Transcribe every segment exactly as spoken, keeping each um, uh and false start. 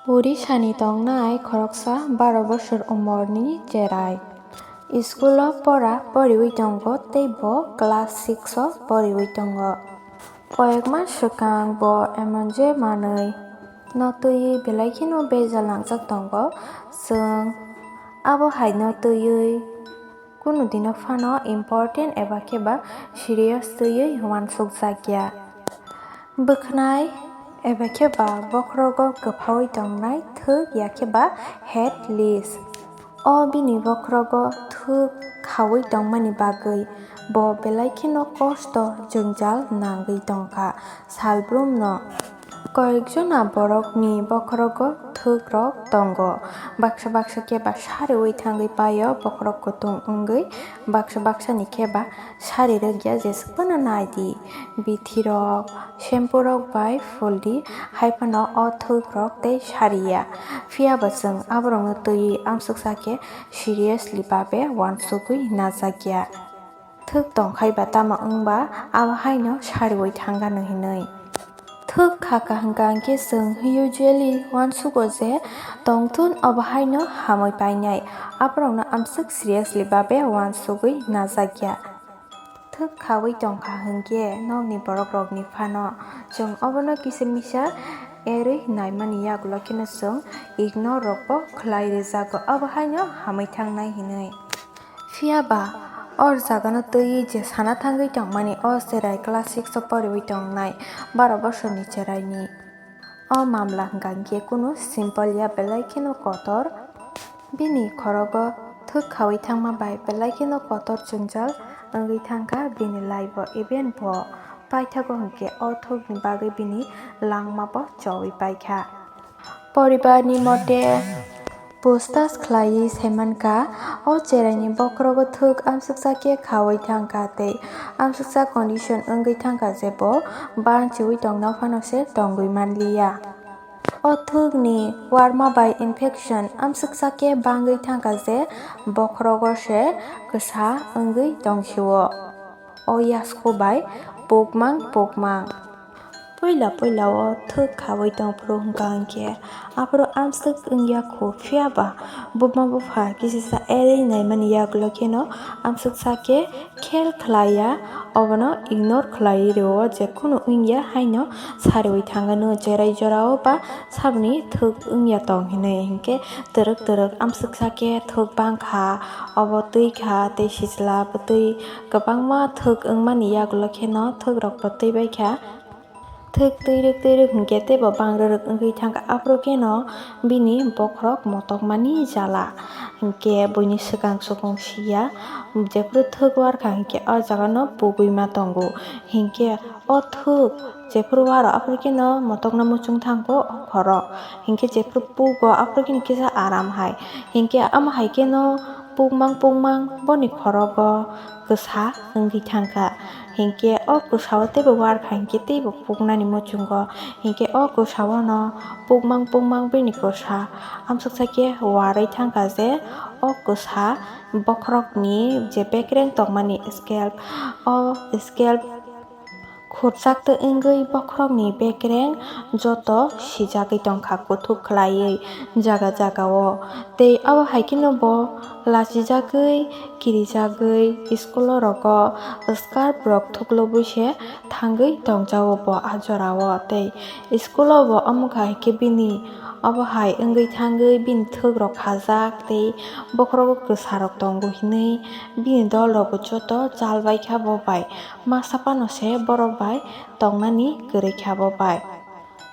Urisani tongnai khoroksa baro bosor umorni cherai. School-o pora poriwi tongo tei bo class six-o poriwi tongo. Koyekma swkang bo emon je manwi no twiwi belai kheno bejal nangjak tongo chwng. Abo hai no twiwi kunu dino phano important eba khe ba serious twiwi uansukjakya. Bwkhnai eba khe ba bokhorogo kwphaui tongnai thwk ya khe ba head lice. O bini bokhorogo thwk khaui tongmani bagwi bo belai kheno kosto jwngjal nangwi tongkha salbrumno. Koyekjona borokni bokhorogo thwkrok tongo. Baksa baksa khe ba sariui thangwi paio bokhorok kutung wngwi, baksa baksani khe ba sari rwkya jesuk phano nai di. Bithirok, shampoo rok bai phul di, hai phano o thwk rok tei sari ya. Phiya ba chwng aborokno twiwi amsuksa khe seriously babe uansugwi najakya. Thwk tongkhai ba tamo wngba abo haino sariui thangano hinwi. Thwk kha kaham kaham khe chwng usually uansugo je tongthun obo haino hamwi painai, aborokno amsuk seriously babe uansugwi najakya. Thwk khaui tongkha hwnkhe nokni borokrokni phano chwng obono kisa misa erwi naimani yagulo kheno chwng ignore rokbo khlai rwjago, obo haino hamwi thangnai hinwi. Phiya ba o jagano twiwi je sana thangwi tongmani o cherai class six o poriwi tongnai baro bosorni cheraini. O mamla hwnkha hwnkhe kunu simple ya, belai kheno kotor. Bini khorogo thwk khaui thangma bai belai kheno kotor jwngjal wngwi thangkha bini life o, even bo paithago hwnkhe o thwkni bagwi bini langma bo choui paikha. Poribarni mote puchtas khlaiwi saimankha, o cheraini bokhorogo thwk amsuksa khe khaui thangkha tei amsuksa condition wngwi thangkha je bo banchiui tongna phano se tongwi manliya. O thwkni warma bai infection amsuksa khe bangwi thangkha je bokhorogo se kwsa wngwi tongsio. O yasku bai pukmang pukmang. Puila puila o thwk khaui tongphuru hwnkha hwnkhe aphuru amswk wngya khu, phiya ba buma bupha kisisa erwi naimani yagulo kheno amswksa khe khel khlaiya, obono ignore khlaiwi rwo, jekhunu wngya haino sariui thangano cherai jorao ba saboni thwk wngya tong hinwi, hinkhe twrwk twrwk amswksa khe thwk bangkha, obo twi kha tei sijla bwtwi kwbangma thwk wngmani yagulo kheno thwk rokbo twi baikha. Thwk twirwk twirwk hinkhe teibo bangrwrwk wngwi thangkha, aphuru kheno bini bokhorok motokmani jala. Hinkhe buini swkang sukung siya, jephuru thwk warkha hinkhe o jagano pugwi ma tongo. Hinkhe o thwk jephuru waro aphuru kheno motokno muchung thango o khorok. Hinkhe jephuru pugo aphuru kheno kisa aram hai. Hinkhe omo hai kheno pukmang pukmang boni khorogo kwsa wngwi thangkha. Hinkhe o kwsao teibo warkha hinkhe teibo puknani muchungo. Hinkhe o kwsaono pukmang pukmang bini kwsa amsuksa khe warwi thangkha je o kwsa bokhorokni je bekreng tongmani scalp, o scalp khurchak twi wngwi bokhorokni bekreng joto sijagwi tongkha kuthuk khlaiwi jaga jagao. Tei abo hai kheno bo lachijagwi kirijagwi school o rogo scarf rok thuklubwi se thangwi tongjao bo a jorao. Tei school o bo omo khai khe bini obo hai wngwi thangwi bini thwk rok khajak tei bokhorogo kwsa rok tongo hinwi bini dol rok bo joto chal baikha bo bai. Masa phano se borok bai tongnani kwrwi kha bo bai.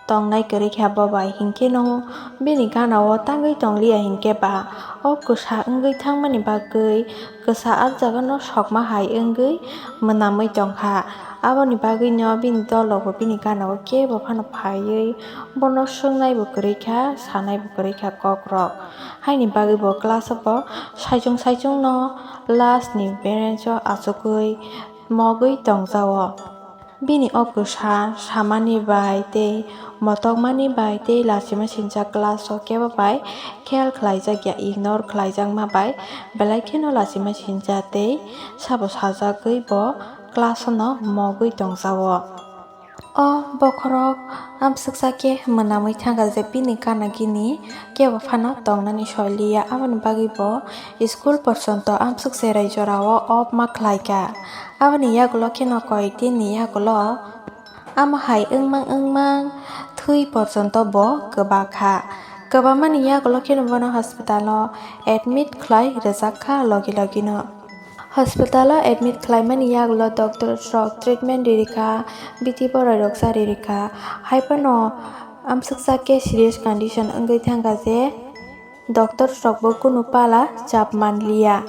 Tongnai kwrwi kha bo bai hinkhe no bini gana o tangwi tongliya hinkhe ba o kwsa wngwi thangmani bagwi kwsa ah jagano sokma hai wngwi mwnamwi tongkha. Aboni bagwino bini dol rok bo bini gana o kebo phano phaiwi bono swngnai bo kwrwi kha, sanai bo kwrwi kha kok rok. Haini bagwi bo class o bo saichung saichung no last ni bench o achugwi mogwi tongjao. Bini o kwsa samani bai tei motokmani bai tei lachima sinjak class o kebo bai khel khlaijak ya, ignore khlaijakma bai belai kheno lachima sinjak tei sabo sajagwi bo class o no mogwi tongjao. O bokhorok amswksa khe mwnamwi thangkha je bini gana gini kebo phano tongnani soi liya, aboni bagwi bo school porjonto amswk cherai jorao off ma khlaikha. Aboni yagulo kheno koyekdinni yagulo amo hai wngmang wngmang thwi porjonto bo kwbakha. Kwbangmani yagulo kheno bono hospitalo admit khlai rwjakha logi logino. Hospitalo admit khlaimani yagulo doctor rok treatment ririkha, biti boroi rok cha ririkha. Haiphano amswksa khe serious condition wngwi thangkha je doctor rokbo kunu pala chap manliya.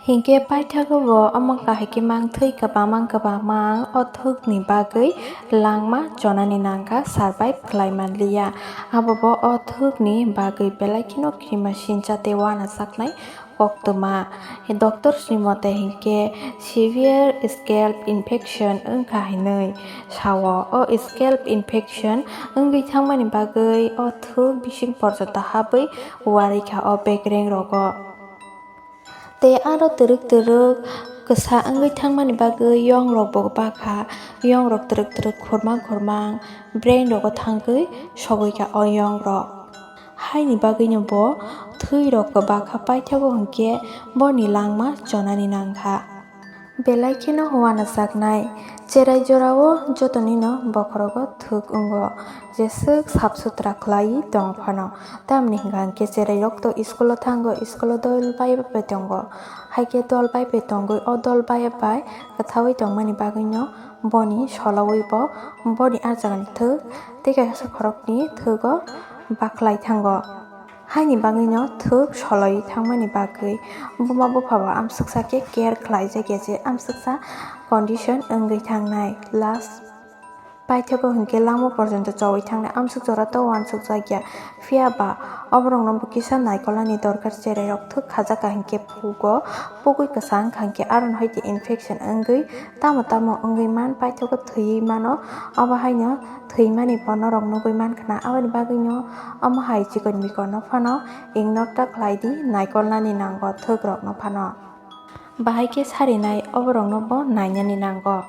Hinkhe paithago bo omo kahai khe mang thwi kwbangma kwbangma o thwkni bagwi langma chonani nangkha, survive khlai manliya. Abo bo o thwkni bagwi belai kheno kirimasingcha tei uanajaknai koktwma. Doctors ni mote hinkhe severe scalp infection wngkha hinwi sao. O scalp infection wngwi thangmani bagwi o thwk bising porjonto habwi uarikha o bekereng rogo. Tei aro twrwk twrwk kwsa wngwi thangmani bagwi yong rok bo bakha, yong rok twrwk twrwk khurmang khurmang brain rogo thangwi sogwi kha o yong rok. Haini bagwino bo thwi rok kwbakha paithago hinkhe boni langma chonani nangkha. Belai kheno uanajaknai cherai jorao jotonino bokhorogo thwk wngo, jeswk sap sutra khlaiwi tong phano. Tamni hwnkha hinkhe cherai rok to school o thango, school o dol bai bai tongo, haikhe dol bai bai tongwi o dol bai bai kwthaui tongmani bagwino boni solowi bo boni ah jagani thwk tei kaisa khoroknwi thwgo bakhlai thango. Haini bagwino thwk soloi thangmani bagwi buma bupha bo amswksa khe care khlai jakya je amswksa condition wngwi thangnai. Last paithago hinkhe langma porjonto chowi thangnai, amswk jora to uansuk jakya. Phiya ba oborokno bo kisa naikolnani dorkar, cherai rok thwk khajaka hinkhe phugo pugwi kwsa wngkha hinkhe aron hoite infection wngwi tamo tamo wngwi man, paithago thwiwi mano. Obo haino thwimani bo norok nugwi mankha na, aboni bagwino omo hai chikon mikonno phano ignore ta khlai di, naikolnani nango thwkrokno phano. Bahai khe sarinai oborokno bo nainani nango.